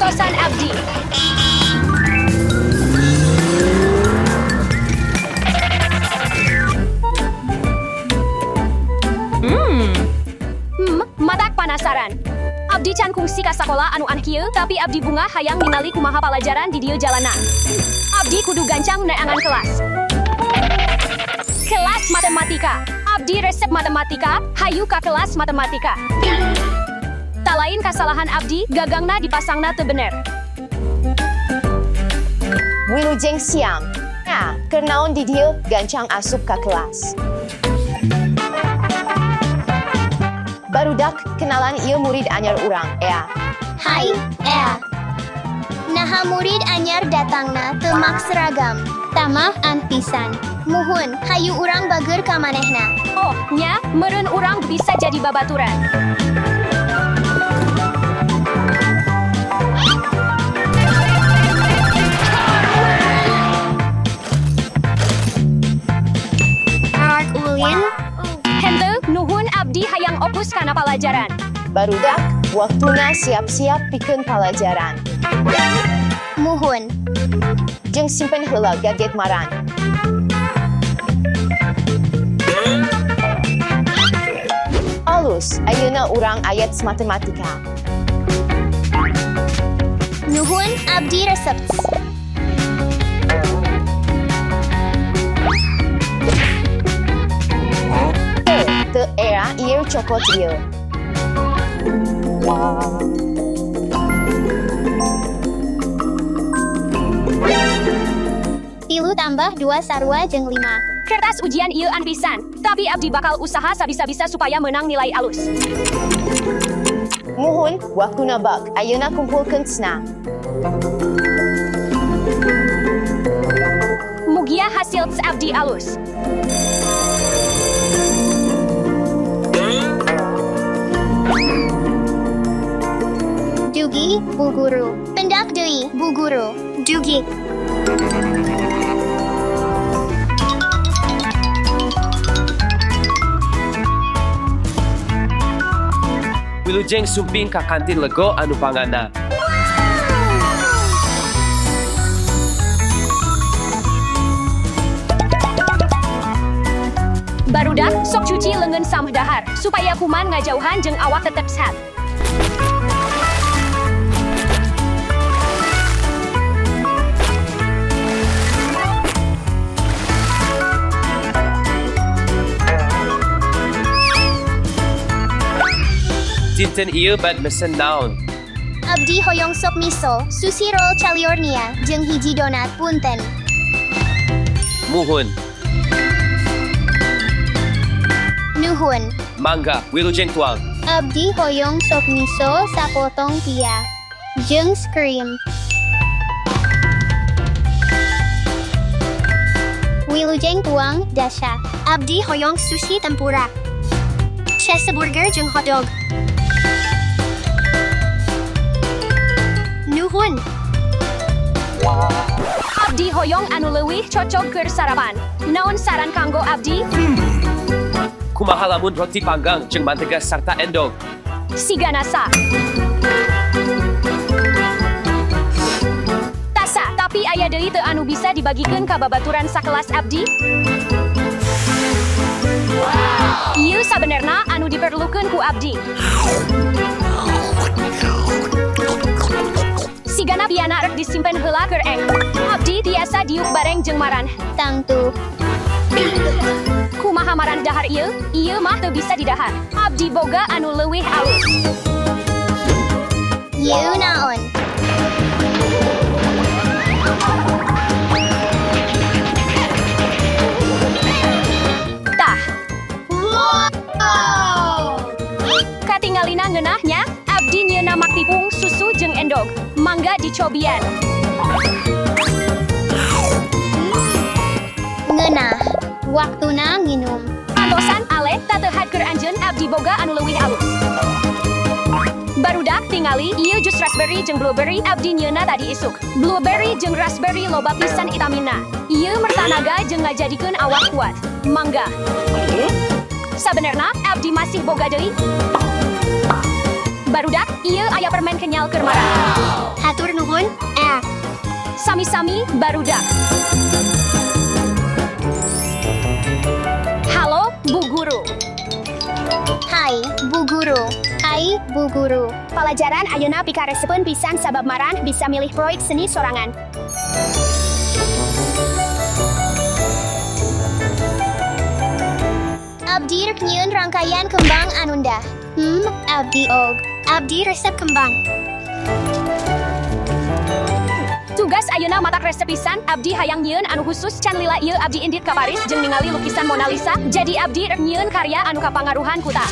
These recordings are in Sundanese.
Antosan abdi. Matak panasaran. Abdi can kungsi ka sakola anu aneh kieu, tapi abdi bungah hayang ningali kumaha palajaran di dieu jalana. Abdi kudu gancang neangan kelas. Kelas matematika. Abdi resep matematika, hayu ka kelas matematika. Tak lain kasalahan abdi, gagangna dipasangna teu bener. Wilujeng siang. Nah, keur naon di dieu gancang asup ka kelas. Barudak, kenalan ieu murid anyar urang, Ea. Hai, Ea. Naha murid anyar datangna teu make seragam. Tamah an pisan. Muhun, hayu urang bager ka manehna. Oh, nya, meureun urang bisa jadi babaturan. Arek ulin? Henteu, nuhun abdi hayang opus kana palajaran. Barudak, waktuna siap-siap pikeun palajaran. Muhun. Jeung simpen heula gadget maran. Alus, ayeuna urang ayat matematika. Nuhun, abdi resep. Teu, teu era ieu cokot ieu. 3 tambah 2 sarua jeung 5. Kertas ujian ieu an pisan, tapi abdi bakal usaha sabisa-bisa supaya menang nilai alus. Muhun, waktuna bak, ayeuna kumpulkeun cenah. Mugia hasil tes abdi alus. Dugi, Bu Guru. Pendak deui, Bu Guru. Dugi. Wilujeng sumping ka kantin lego anu pangana. Barudak, sok cuci leungeun sameh dahar, supaya kuman ngajauhan jeung awak tetep sehat. Dinten ieu bade mesen naon? Abdi hoyong sop miso, sushi roll California, jeung hiji donat punten. Muhun, Nuhun. mangga, wilujeng tuang. Abdi hoyong sop miso sapotong pia. Jeung krim. Wilujeng tuang, Dasha. Abdi hoyong sushi tempura. Cheeseburger jeung hotdog. Nuhun. Abdi hoyong anu leuwih cocok keur sarapan. Naon saran kanggo abdi? Kumaha lamun roti panggang jeung mantega sarta endog. Sigana sa. Tasa, tapi aya deui teu anu bisa dibagikeun ka babaturan sakelas abdi? Ieu sabenerna anu diperlukeun ku abdi. Sigana piana rek disimpen heula keur eng. Abdi tiasa diuk bareng jeung maran. Tangtu. Kumaha maran dahar ieu? Ieu mah teu bisa didahar. Abdi boga anu leuwih alus. Ieu naon? Tah. Katingalina ngeunah nya, abdi nyieunna maktipung susu jeung endog. Mangga dicobian. Ngeunah. Waktuna nginum. Antosan ale tateuhat keur anjeun abdi boga anu leuwih alus. Barudak tingali ieu jus raspberry jeung blueberry abdi nyieunna tadi isuk. Blueberry jeung raspberry loba pisan vitamina. Ieu mertanaga jeung ngajadikeun awak kuat. Mangga. Sabenerna abdi masih boga deui. Barudak, ieu aya permen kenyal keur maraneh. Hatur nuhun. Eh. Sami-sami, barudak. Halo, Bu Guru. Hai, Bu Guru. Hai, Bu Guru. Palajaran ayeuna pikaresepeun pisan sabab maraneh bisa milih proyek seni sorangan. Abdi rek nyieun rangkaian kembang anu endah. Abdi og. Abdi resep kembang. Tugas ayeuna matak resep pisan, abdi hayang nyieun anu khusus can lila ieu abdi indit ka Paris jeung ningali lukisan Mona Lisa, jadi abdi rek nyieun karya anu kapangaruhan ku eta.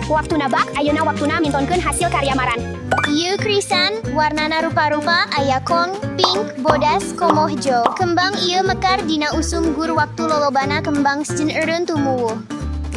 Waktuna bak, ayeuna waktuna mintonkeun hasil karya maraneh. Ieu krisan, warnana rupa-rupa aya kong, pink, bodas, komo hejo. Kembang ieu mekar dina usum gur waktu lolobana kembang sejen eureun tumuwuh.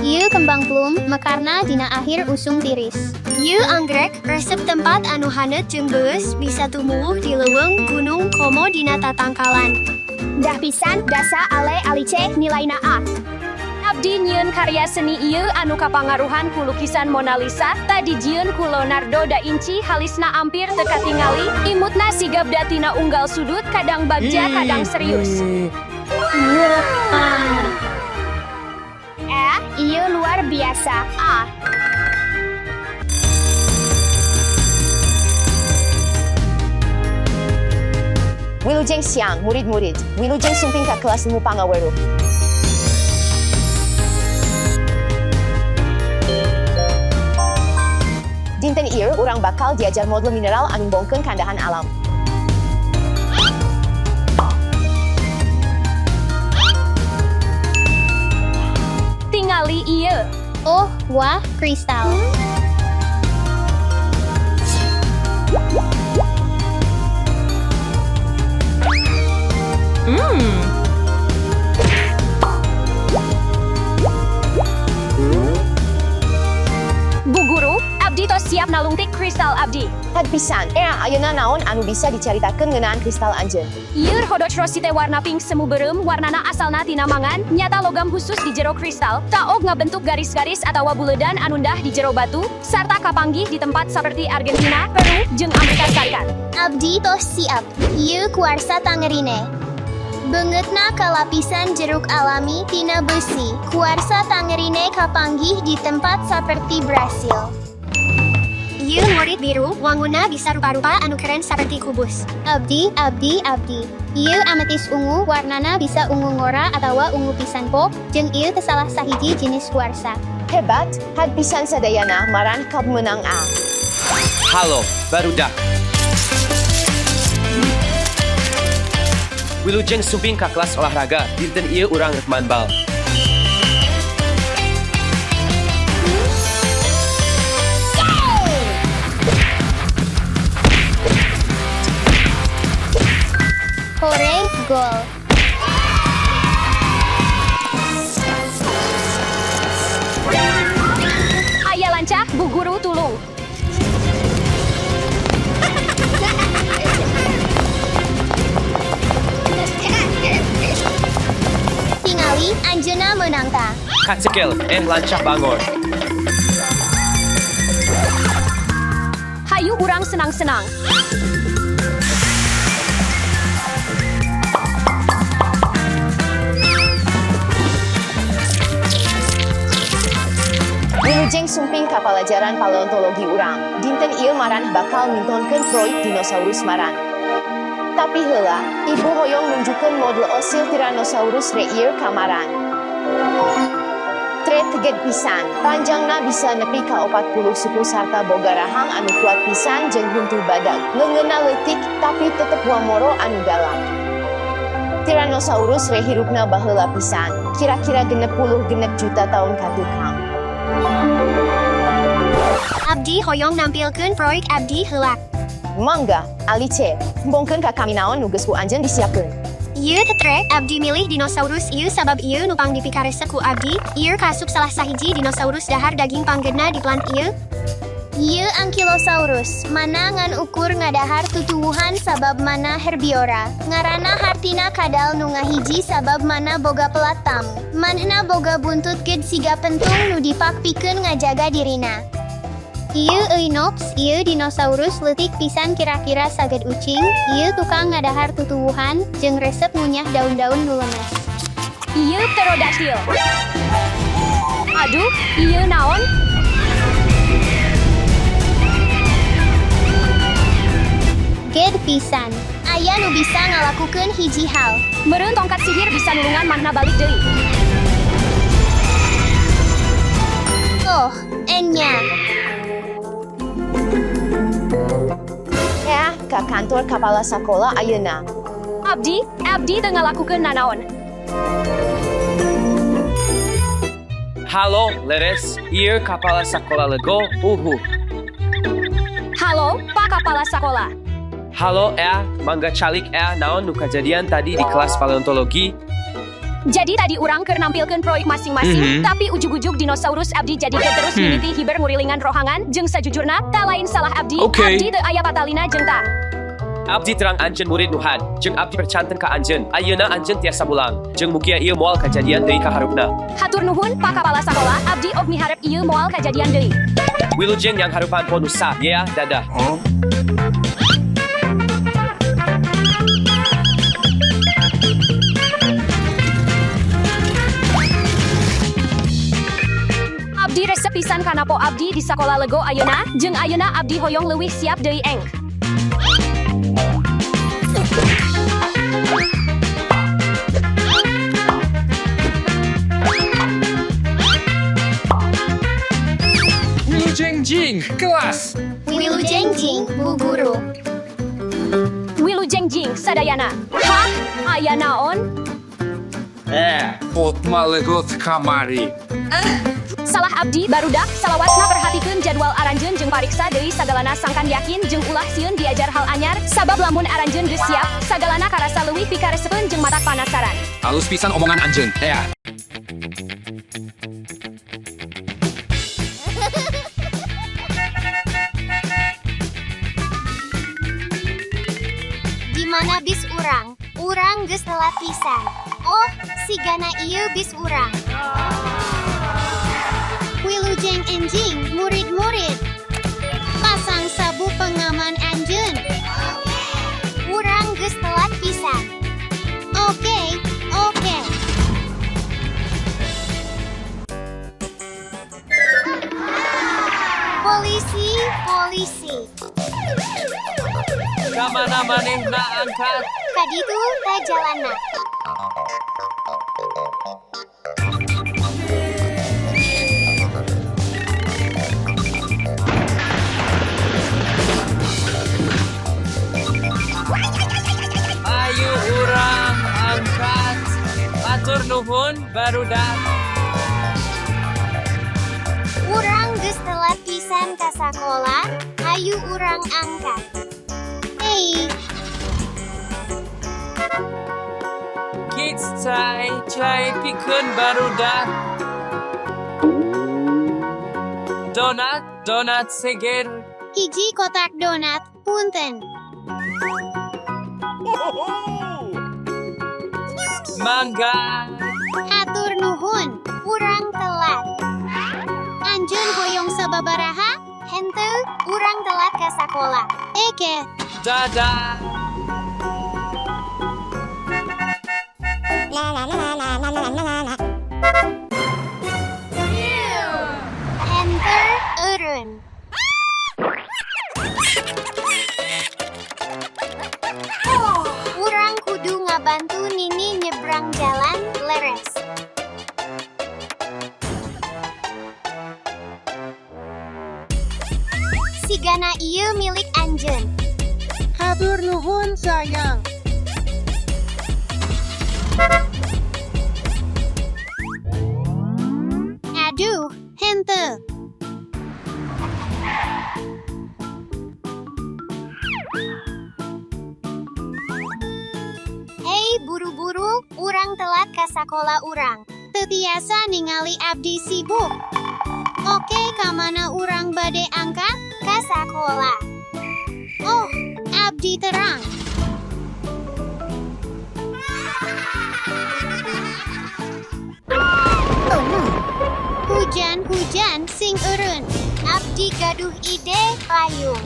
Ieu kembang plum, mekarna dina akhir usum tiris. Ieu anggrek, resep tempat anu haneut jeung beueus bisa tumuwuh di leuweung, gunung, komo dina tatangkalan. Dah pisan, dasa, ale, alice, nilaina A. Abdi nyieun karya seni ieu anu kapangaruhan ku lukisan Mona Lisa, tadi jieun ku Leonardo da Vinci halisna ampir teu katingali, imutna sigap datina unggal sudut kadang bagja kadang serius. Eh, ieu luar biasa. A. Wilujeng siang, murid-murid. Wilujeng sumping ka kelas ilmu pangaweruh. Dinten ieu urang bakal diajar model mineral anu embongkeun kaendahan alam. Tingali ieu. Oh, wah, kristal. Bu Guru, abdi tos siap nalungtik kristal abdi. Had pisan, eh ayeuna naon anu bisa dicaritakeun ngeunaan kristal anjeun? Ieu rhodochrosite warna pink semu beureum warnana asalna tina mangan, nyata logam khusus di jero kristal, taog ngabentuk garis-garis atawa buledan anu endah di jero batu, sarta kapanggih di tempat seperti Argentina, Peru, jeung Amerika Serikat. Abdi tos siap. Ieu kuarsa tangerine. Beungeutna kalapisan jeruk alami tina besi. Kuarsa tangerine kapanggih di tempat saperti Brasil. Ieu murid biru, wanguna bisa rupa-rupa anu keren saperti kubus. Abdi, abdi, abdi. Ieu ametis ungu, warnana bisa ungu ngora atawa ungu pisan pop, jeung ieu teh salah sahiji jenis kuarsa. Hebat, had pisan sadayana maraneh menang A. Halo, barudak. Wilujeng sumping ka kelas olahraga, dinten ieu urang rek manbal. Hore, gol. Aya lancah, Bu Guru tulung. Tingali, anjeunna meunang ta. Kacekel, eh lancah bangor. Hayu urang senang-senang. Wilujeng sumping ka palajaran paleontologi urang. Dinten ieu maraneh bakal mintonkeun proyek dinosaurus maraneh. Tapi heula, ibu hoyong nunjukkeun model osil Tyrannosaurus rex ieu ka maraneh. Tret teged pisan, panjangna bisa nepi ka 40 suku sarta boga rahang anu kuat pisan jeung huntu badag. Leungeunna leutik tapi tetep wamoro anu galak. Tyrannosaurus rex hirupna baheula pisan, kira-kira 66 juta tahun ka tukang. Abdi hoyong nampilkeun proyek abdi heula. Mangga, Alice, embongkeun ka kami naon nu geus ku anjeun disiapkeun. Ieu tetrek abdi milih dinosaurus ieu sabab ieu nu pang dipikaresep ku abdi. Ieu kaasup salah sahiji dinosaurus dahar daging panggedna di plant ieu. Ieu Ankylosaurus, mana ngan ukur ngadahar tutuwuhan sabab mana herbiora. Ngaranna hartina kadal nu ngahiji sabab mana boga pelat tamu. Manehna boga buntut ged siga pentung nu dipak pikeun ngajaga dirina. Ieu Einops, ieu dinosaurus leutik pisan kira-kira saged ucing, ieu tukang ngadahar tutuwuhan, jeung resep ngunyah daun-daun nu lemes. Ieu pterodactyl. Aduh, ieu naon? Ged pisan. Aya nu bisa ngalakukeun hiji hal. Meureun tongkat sihir bisa nulungan manehna balik deui. Oh, enya. Ya, ka kantor kapala sakola ayeuna. Abdi, abdi teu ngalakukeun nanaon. Halo, leres, ieu kapala sakola Lego, uhu. Halo, Pak Kapala Sakola. Halo, ea, mangga calik ea, naon nu kajadian tadi di kelas paleontologi? Jadi tadi urang keur nampilkeun proyek masing-masing, tapi ujug-ujug dinosaurus abdi jadi ke terus mimiti hiber ngurilingan rohangan jeung sajujurna ta lain salah abdi. Oke. Abdi teu aya patalina jeung ta. Abdi terang anjeun murid nuhan, jeung abdi percanten ka anjeun. Ayeuna anjeun tiasa mulang, jeung mugia ieu moal kajadian deui ka harupna. Hatur nuhun Pak Kapala Sakola, abdi og miharep ieu moal kajadian deui. Wilujeng yang harupan ponusa, yeah, dadah. Abdi resep pisan kana po abdi di sakola Lego ayeuna, jeung ayeuna abdi hoyong leuwih siap deui engk. Wilujeng Jing, kelas. Wilujeng Jing, Bu Guru. Wilujeng jing sadayana. Hah? Aya naon? Potma legot kamari. Salah abdi barudak salawasna perhatikeun jadwal aranjeun jeung pariksa deui sagalana sangkan yakin jeung ulah sieun diajar hal anyar sabab lamun aranjeun geus siap sagalana karasa leuwih pikaresepeun jeung matak panasaran. Halus pisan omongan anjeun. Ya. Di mana bis urang? Urang geus telat pisan. Oh, sigana ieu bis urang. Wilujeng enjing, murid-murid. Pasang sabu pengaman anjeun. Urang geus telat pisan. Oke, oke. Polisi, polisi. Kamana manehna angkat? Kaditu ta jalanna. Ayo urang angkat. Atur nuhun barudak. Urang geus telat pisan ka sakola, hayu urang angkat. Hei, Kids cai cai pikeun barudak. Donat, donat seger. Hiji kotak donat, punten. Mangga. Hatur nuhun, urang telat. Anjeun hoyong sababaraha? Henteu, urang telat ka sakola. Eke, Dadah. Henteu, eureun. Urang kudu ngabantu Nini nyebrang jalan, leres. Sigana ieu milik anjeun. Hatur nuhun sayang. Aduh, Henteu. Hei, buru-buru, urang telat ka sakola urang. Teu tiasa ningali abdi sibuk. Oke, kamana urang bade angkat? Ka sakola. Oh, abdi terang. Hujan-hujan sing eureun. Abdi gaduh ide payung.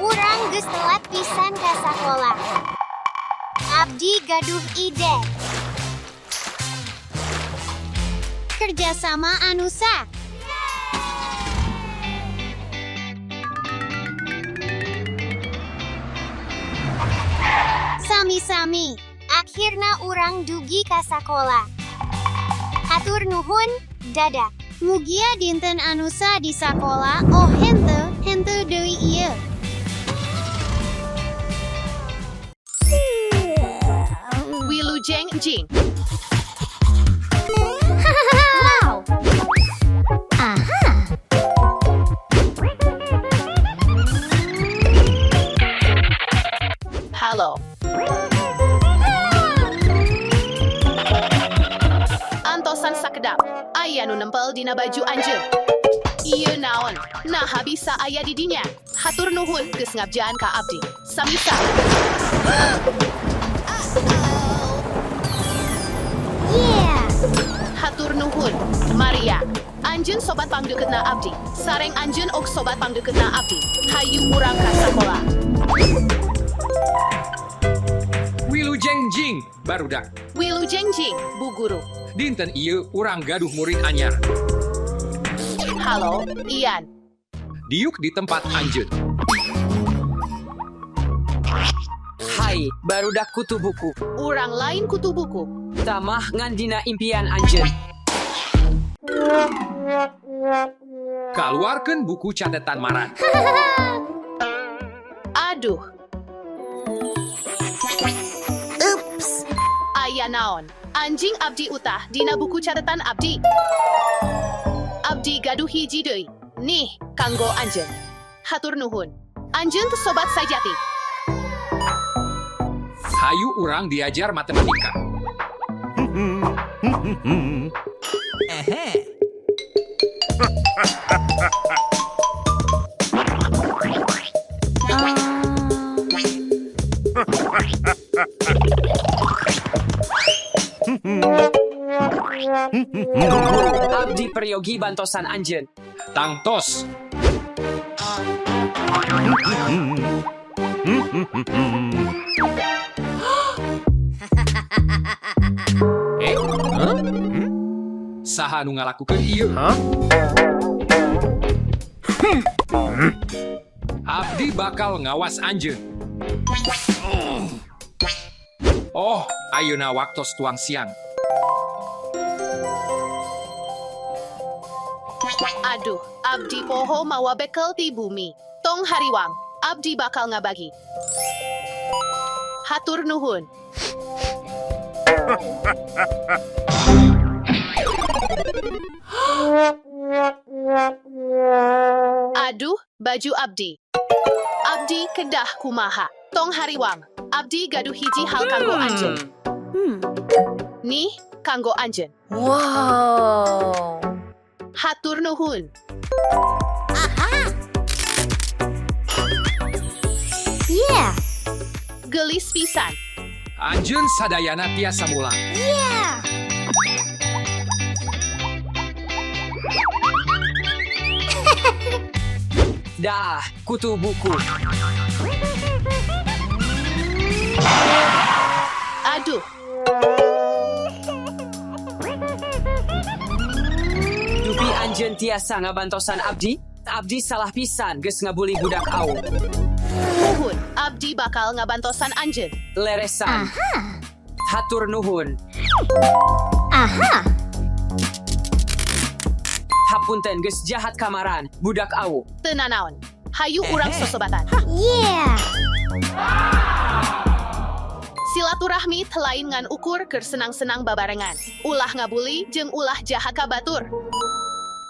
Urang geus telat pisan ka sakola. Abdi gaduh ide. Kerjasama Anusa. Sami-sami. Akhirna urang dugi ka sakola. Hatur nuhun, dadah. Mugia dinten Anusa di sakola, oh henteu, henteu deui ieu. Wilujeng jing. Wow. Halo. Antosan sakedap. Aya nu nempel dina baju anjeun. Ieu naon? Naha bisa aya di dinya. Hatur nuhun geus ngabjaan ka abdi. Samisa. Yeah. Hatur nuhun. Maria. Anjeun sobat pangdeukeutna abdi. Sareng anjeun ok sobat pangdeukeutna abdi. Hayu urang ka sakola. Wilujeng jing barudak. Wilujeng jing, Bu Guru. Dinten ieu urang gaduh murid anyar. Halo, Ian. Diuk di tempat anjeun. Hai, barudak kutu buku. Urang lain kutu buku. Tamah ngan dina impian anjeun. Kaluarkeun buku catatan maran. Aduh. Ups. Aya naon. Anjing abdi utah dina buku catatan abdi. Abdi gaduh hiji deui. Nih, kanggo anjeun. Hatur nuhun. Anjeun teu sobat sajati. Hayu urang diajar matematika. Guru, abdi peryogi bantosan anjeun. Tangtos. Eh? Huh? Hmm? Saha nu ngalakukeun ieu? Abdi bakal ngawas anjeun. Oh, ayeuna waktos tuang siang. Aduh, abdi poho mawa bekel ti bumi. Tong hariwang, abdi bakal ngabagi. Hatur nuhun. Aduh, baju abdi. Abdi kedah kumaha. Tong hariwang, abdi gaduh hiji hal kanggo anjeun. Nih, kanggo anjeun. Wow. Hatur nuhun. Yeah. Gelis pisan. Anjeun sadayana tiasa mulang. Yeah. Dah, kutu buku. Aduh, Dupi anjeun tiasa ngabantosan abdi? Abdi salah pisan geus ngabuli budak au. Nuhun, abdi bakal ngabantosan anjeun. Leresan. Hatur nuhun. Aha. Hapunten geus jahat kamaran, budak au. Teu nanaon. Hayu urang sosobatan. Yeah! Silaturahmi teu lain ngan ukur keur senang-senang babarengan. Ulah ngabuli jeung ulah jahat ka batur.